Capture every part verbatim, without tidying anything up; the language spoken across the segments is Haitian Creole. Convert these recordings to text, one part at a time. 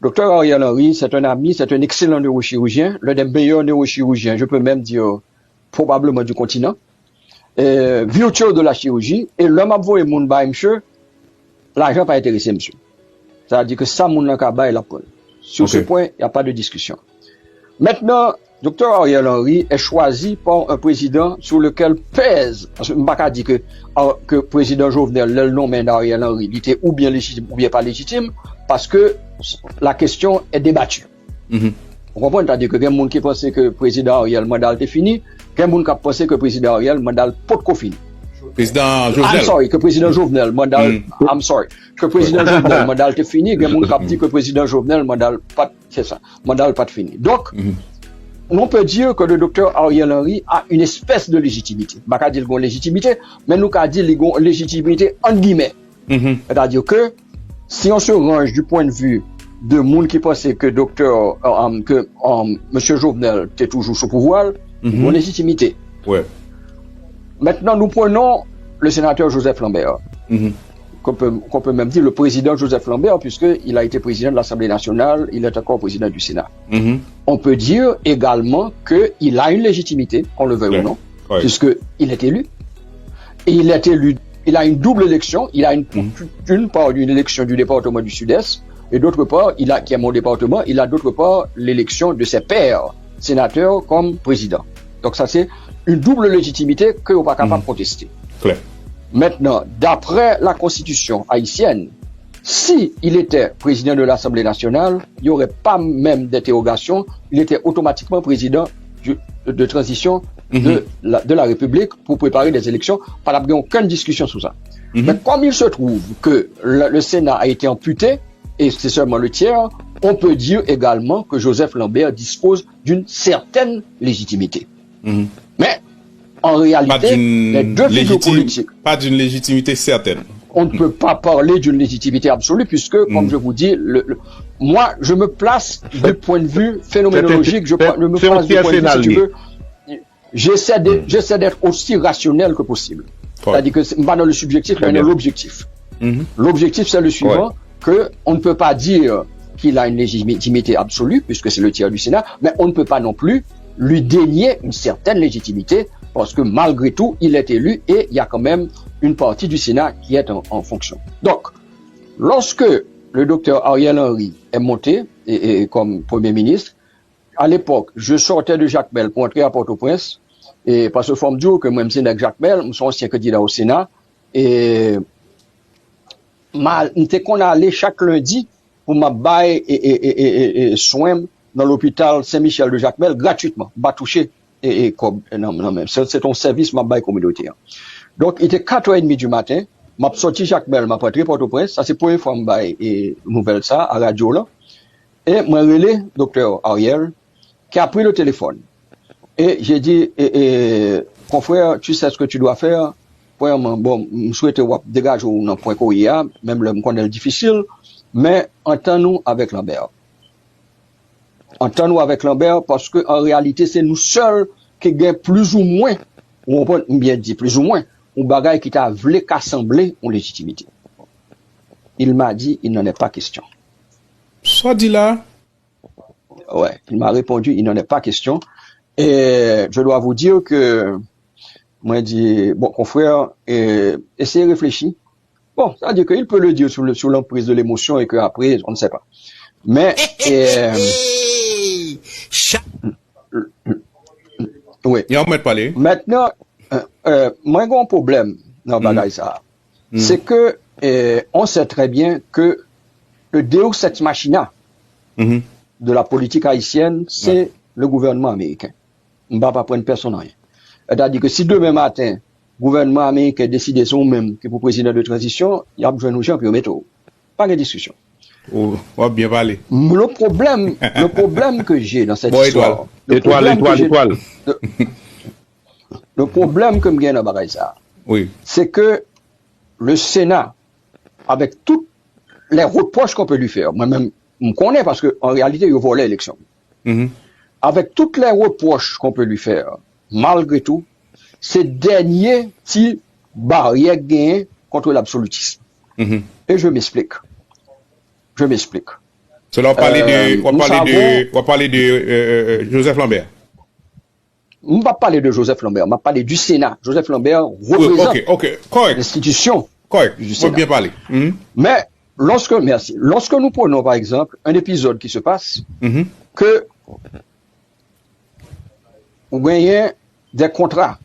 Docteur Ariel Henry, c'est un ami, c'est un excellent neurochirurgien, l'un des meilleurs neurochirurgiens, je peux même dire, probablement du continent, euh, virtuose de la chirurgie, e lè m ap voye moun bay misye, lajan pa enterese misye. Sa vle di ke sa moun nan ka bay, l ap pran l. Sur ce point, il n'y a pas de discussion. Maintenant, Docteur Ariel Henry est choisi par un président sur lequel pèse, paske m pa ka di ke, ke prezidan Jovenel, lè l nonmen Ariel Henry, li te oubyen lejitim oubyen pa lejitim, paske la question est débattue. Ou konprann? Sa vle di ke gen moun ki panse ke prezidan Ariel manda l te fini, gen moun k ap panse ke prezidan Ariel manda l potko fini. Prezidan I'm Jovenel. sorry, ke prezidan Jovenel manda l, I'm sorry, ke prezidan Jovenel manda l te fini, gen moun k ap di ke prezidan Jovenel manda l pa t, se sa, manda l pa t fini. Donk, on peut dire que le docteur Ariel Henry a une espèce de légitimité. M pa ka di l gen lejitimite, men nou ka di li gen lejitimite entre guillemets. C'est-à-dire que si on se range du point de vue de moun ki panse ke doktè, euh, um, ke um, mesye Jovenel te toujou sou pouvwa l, li gen lejitimite. Ouais. Maintenant, nous prenons le sénateur Joseph Lambert, qu'on peut, qu'on peut même dire le président Joseph Lambert, puisqu'il a été président de l'Assemblée nationale, il est encore président du Sénat. On peut dire également qu'il a une légitimité, qu'on le veuille ou non, Ouais. puisqu'il est élu. Et il est élu, il a une double élection, il a une, d'une part une élection du département du Sud-Est, et d'autre part, il a, qui est mon département, il a d'autre part l'élection de ses pairs sénateurs comme président. Donc ça, c'est une double légitimité ke yo pa kapab konteste. Klè. Maintenant, d'après la constitution haïtienne, si il était président de l'Assemblée nationale, il n'y aurait pas même d'interrogation, il était automatiquement président du- de transition de, la, de la République pour préparer des élections. Pa t ap gen okenn diskisyon sou sa. Mais comme il se trouve que le, le Sénat a été amputé, et c'est seulement le tiers, on peut dire également que Joseph Lambert dispose d'une certaine légitimité. Mais en Pas réalité, d'une les deux figures légitime- politiques, pas d'une légitimité certaine. On ne peut pas parler d'une légitimité absolue puisque, comme je vous dis, le, le- moi, je me place du point de vue phénoménologique, je, c'est- je me c'est place du un point de vue, si tu tiers veux. J'essaie de- j'essaie d'être aussi rationnel que possible. C'est-à-dire que c'est pas dans le subjectif, mais dans l'objectif. L'objectif, c'est le suivant, que on ne peut pas dire qu'il a une légitimité absolue, puisque c'est le tiers du Sénat, mais on ne peut pas non plus lui dénier une certaine légitimité, parce que malgré tout, il est élu et il y a quand même une partie du Sénat qui est en, en fonction. Donc, lorsque le docteur Ariel Henry est monté et- et comme Premier ministre, à l'époque, je sortais de Jacmel pour entrer à Port-au-Prince, e paske fò m di w ke mwen, m se nèg Jacmel, m se ansyen kandida o Sena, e m te konn ale chak lendi pou m ap bay e, e, e, e, e, e, swen m nan lopital Sen Michel de Jacmel gratwitman. M pa touche e, e, kòb nan, nan men m. Se, se yon sèvis m ap bay kominote an. Donk, il était quatre heures et demie du matin, m ap sòti Jacmel, m ap antre Pòtoprens. Sa se premye fwa m bay e, nouvèl sa a radyo la. E mwen rele doktè Ariel, qui a pris le téléphone. Et j'ai dit, eh, eh, confrère, tu sais ce que tu dois faire. Premyèman, bon, m swete w ap degaje w nan pwen ke w ye a, menm lè m konnen l difisil, men antann ou avèk Lambert. Antann ou avèk Lambert, paske an reyalite, se nou sèl ki gen plizoumwen, ou konprann, m byen di plizoumwen, yon bagay ki ta vle ka sanble yon lejitimite. Il m'a dit, il n'en est pas question. Sa w di la? Ouais, il m'a répondu, il n'en est pas question. Et je dois vous dire que, mwen di, bon, confrère, eh, essayez réfléchir. Bon, ça veut dire qu'il peut le dire sous, le- sous l'emprise de l'émotion et que après, on ne sait pas. Mais, eh, oui. Yon mèt pale. Maintenant, euh, euh, mwen gen yon pwoblèm nan bagay sa. C'est que, euh, on sait très bien que le Deus ex machina de la politique haïtienne, c'est le gouvernement américain. M pa pa aprann pèsonn anyen. Sètadi ke si demen maten, gouvènman ameriken deside se ou menm ki pou prezidan de tranzisyon, y ap jwenn ou jan pou yo mete w. Pa gen diskisyon. Ou w ap byen pale. Le problème, le problème que j'ai dans cette Bon, histoire, Edouard. le Etwal, problème etwal, que j'ai- etwal. le, le problème que m gen nan bagay sa, Oui. c'est que le Sénat, avec toutes les reproches qu'on peut lui faire, mwen menm, m konnen paske an reyalite, yo vòlè eleksyon. Mhm. Avec toutes les reproches qu'on peut lui faire, malgré tout, se dènye ti baryè k genyen kont l'absolutisme. Mhm. Et je m'explique. Je m'explique. So la, w ap pale de, w ap pale de, w ap pale de euh, euh, Joseph Lambert. M p ap pale de Joseph Lambert, m ap pale du Sénat. Joseph Lambert reprezent lenstitisyon du Sénat. Byen pale. Men, lorsque, merci, lorsque nous prenons par exemple un épisode qui se passe, que ou genyen des contrats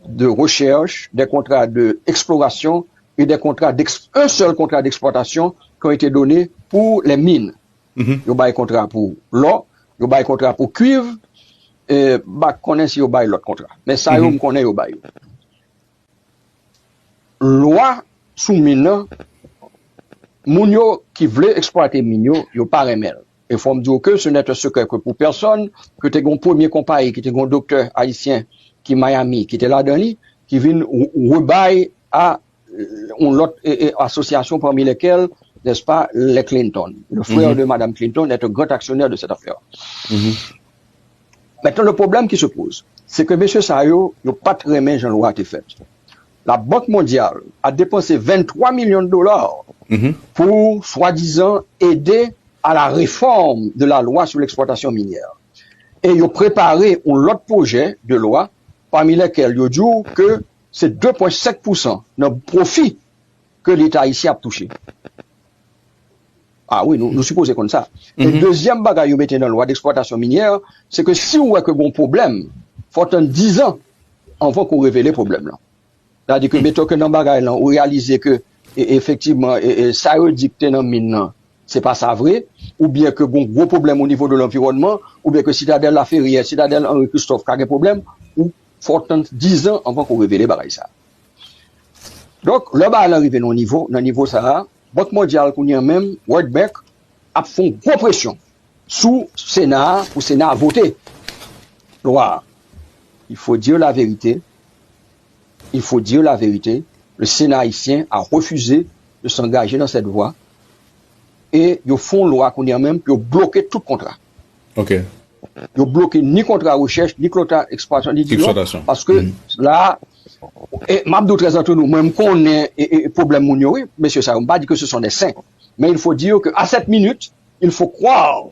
de recherche, des contrats d'exploration et des contrats d'ex, un seul contrat d'exploitation qui ont été donnés pour les mines. Yo bay kontra pou lò, yo bay kontra pou kwiv, e m pa konnen si yo bay lòt kontra. Men sa yo m konnen yo bay yo. Lwa sou min nan, moun yo ki vle eksplwate min yo, yo pa renmen l. E fò m di w ke ce n'est un secret que pour personne, ke te gen yon premye konpayi ki te gen yon doktè ayisyen ki Miami, ki te ladan li, ki vin rebay a yon lòt asosyasyon, parmi lesquelles, n'est-ce pas, les Clinton. Le frère de Madame Clinton est un grand actionnaire de cette affaire. Maintenant, le problème qui se pose, c'est que mesye sa yo, yo pa t renmen jan lwa te fèt. La Banque mondiale a dépensé vingt-trois millions de dollars pour, soi-disant, aider à la réforme de la loi sur l'exploitation minière. E yo prepare yon lòt pwojè de lwa, parmi lesquels yo di w ke se de pwen senk pousan nan pwofi ke Leta ayisyen ap touche. A wi, nou, nou sipoze konn sa. E dezyèm bagay yo mete nan lwa d'exploitation minière, se ke si w wè ke gon pwoblèm, fò w tann dizan anvan ke w revele pwoblèm lan. Sètadi ke, meto ke nan bagay lan, ou reyalize ke, e, efektivman, e, e, sa yo di ke te nan min nan, se pa sa vre, oubyen ke gon gwo pwoblèm o nivo de lanviwònman, oubyen ke Sitadèl Laferyè, Sitadèl Henri Christophe ka gen pwoblèm, ou fò w tann dizan anvan ke w revele bagay sa. Donk, lè bagay lan rive nan nivo, nan nivo sa a, Bank Mondyal kounye a menm, World Bank, ap fè yon gwo presyon sou Sena a pou Sena a vote lwa a. Il faut dire la vérité. Il faut dire la vérité. Le Sénat haïtien a refusé de s'engager dans cette voie. E yo fè yon lwa kounye a menm pou yo bloke tout kontra. Ok. Yo bloke ni kontra rechèch, ni kontra eksplwatasyon, ni di non. Paske la, e, m ap di w trè antre nou, mwen m konnen e, e, pwoblèm moun yo, wi, mesye sa yo. M pa di ke ce sont des saints. Mais il faut dire que à cette minute, il faut croire,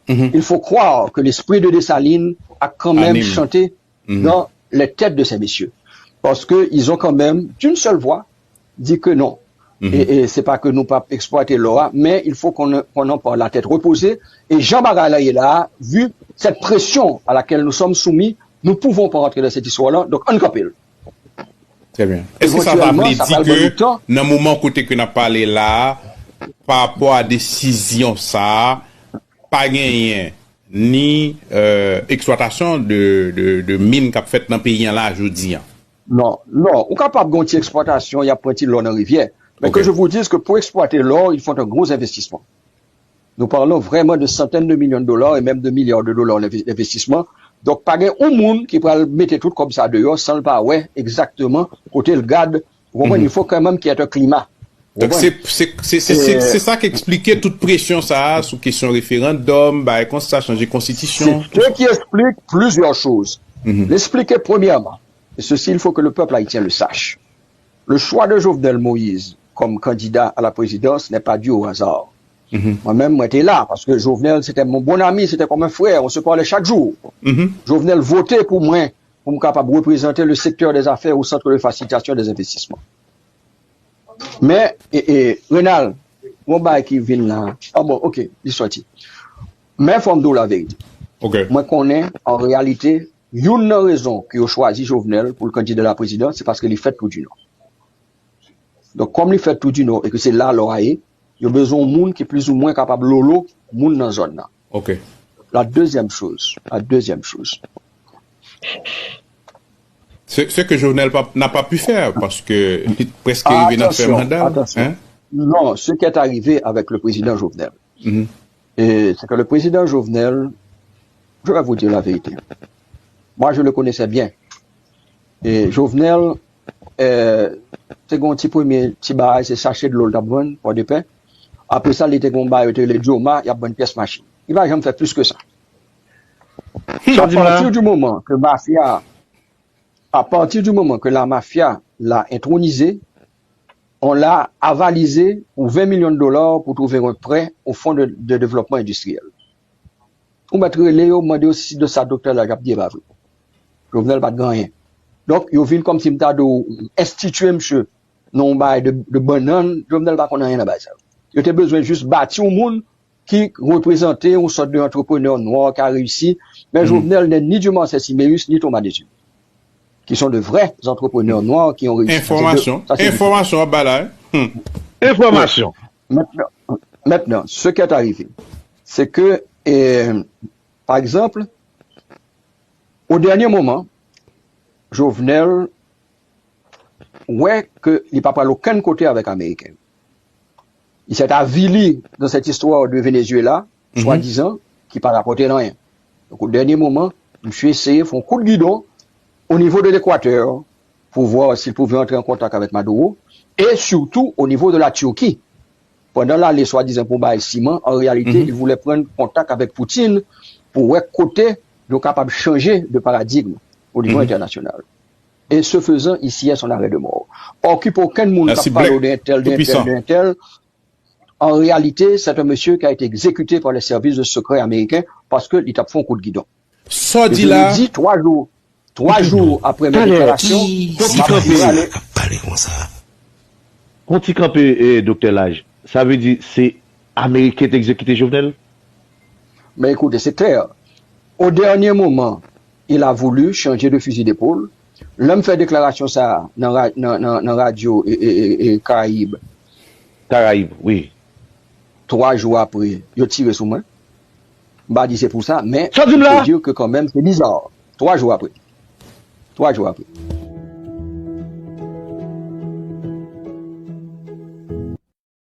il faut croire que l'esprit de Dessalines a quand même chanté dans les têtes de ces messieurs. Parce que ils ont quand même, d'une seule voix, dit que non. E, e se pa ke nou p ap eksplwate lò a, men il faut qu'on qu'on en parle la tête reposée. E jan bagay la ye la a, vu cette pression à laquelle nous sommes soumis, nous ne pouvons pas rentrer dans cette histoire-là. Donc, ann kanpe l. Très bien. Èske sa ta vle di ke nan moman kote ke n ap pale la a, pa rapò a desizyon sa a, pa genyen ni euh, eksplwatasyon de, de, de min k ap fèt nan peyi an la jodi an? Non, non. Ou kapab gen yon ti eksplwatasyon, y ap pran ti lò nan rivyè. Mais que je vous dise que pour exploiter l'or, il faut un gros investissement. Nous parlons vraiment de centaines de millions de dollars et même de milliards de dollars d'investissement. Donk, pa gen yon moun ki pral mete tout kòb sa deyò san l pa wè egzakteman kote l gad. Ou konprann? Il faut quand même qu'il y ait un climat. Donk, se, se, se, se, se, se sa ki eksplike tout presyon sa a sou kesyon referandòm, bagay konsa, chanje konstitisyon. C'est ce qui explique plusieurs choses. L'expliquer premièrement, et ceci, il faut que le peuple haïtien le sache. Le choix de Jovenel Moïse comme candidat à la présidence n'est pas dû au hasard. Mwen menm, mwen te la, paske Jovenel, c'était mon bon ami, c'était comme un frère, on se parlait chaque jour. Jovenel vote pou mwen, pou m kapab reprezante le secteur des affaires au centre de facilitation des investissements. Men, e, e, Renald, yon bagay ki vin la. Ah bon, ok, li sòti. Men fò m di w laverite. Mwen konnen, an reyalite, youn nan rezon ke yo chwazi Jovenel pou l kandida la prezidans, se paske li fèt tou di non. Donk, kòm li fèt tou di non e ke se la lò a ye, yo bezwen yon moun ki plizoumwen kapab lolo moun nan zòn nan. Ok. La deuxième chose, la deuxième chose. Ce, ce que Jovenel pa, n'a pas pu faire, parce que li preske rive nan fen manda l. Non, ce qui est arrivé avec le président Jovenel, et c'est que le président Jovenel, je vais vous dire la vérité. Moi, je le connaissais bien. E Jovenel, euh, te gen yon ti premye ti bagay, se sachè dlo l t ap vann, pòdepè. Apre sa, li te gen yon bagay yo te rele Joma, y ap vann pyès machin. Li pa janm fè plis ke sa. A pati di moman ke mafya, a pati di moman ke la mafya la entwonize, on la avalize pou ven milyon de dola pou twouve yon prè o Fonds de, de Développement Industriel. Ou mèt rele yo, mande yo si de sa doktè Laj ap di e pa vre. Jovenel pa t gen anyen. Donk, yo vin kòmsi m ta di w enstitye misye nan yon bagay de, de bannann, Jovenel pa konn anyen nan bagay sa yo. Yo te bezwen jis bati yon moun ki reprezante yon sòt de antreprenè nwa ki a reyisi, men Jovenel n'est ni Dumarsais Siméus, ni Thomas Désir, qui sont de vrais entrepreneurs noirs qui ont réussi. Sa se de, Enfòmasyon. sa se de Enfòmasyon w ap bay la, wi. Hmm. Enfòmasyon. Maintenant, maintenant, ce qui est arrivé, c'est que, euh, par exemple, au dernier moment, Jovenel wè ke li pa pral okenn kote avèk Ameriken. Il s'est avili dans cette histoire de Venezuela, swadizan, ki pa rapòte l anyen. Donk, o dènye moman, misye eseye fè yon kout gidon o nivo de Lekwatè pou vwa si l pouvè antre an kontak avèk Maduro e sitou o nivo de la Turquie. Pandan l ale swadizan pou bay siman, an reyalite, li voulè pran kontak avèk Putin pou wè kote yo kapab chanje de paradigm o nivo entènasyonal. Et ce faisant, il signait son arrêt de mort. Okipe okenn moun k ap pale w de entèl, de entèl, de entèl. En réalité, c'est un monsieur qui a été exécuté par les services de secret américains paske li t ap fè yon kout gidon. Sa w di la. Twa jou, twa jou apre men deklarasyon, Yon ti kanpe. Ap pale konsa. Yon ti kanpe, eh, Doktè Laj. Sa vle di se Ameriken te egzekite Jovenel? Mais écoutez, c'est clair. Au dernier moment, il a voulu changer de fusil d'épaule. Lè m fè deklarasyon sa a nan, ra- nan, nan, nan radyo e, e, e, e Karayib, Karayib, wi. Twa jou apre, yo tire sou mwen. M pa di se pou sa, men Sa w di m la? Je peux dire que quand même, c'est bizarre. Twa jou apre. Twa jou apre.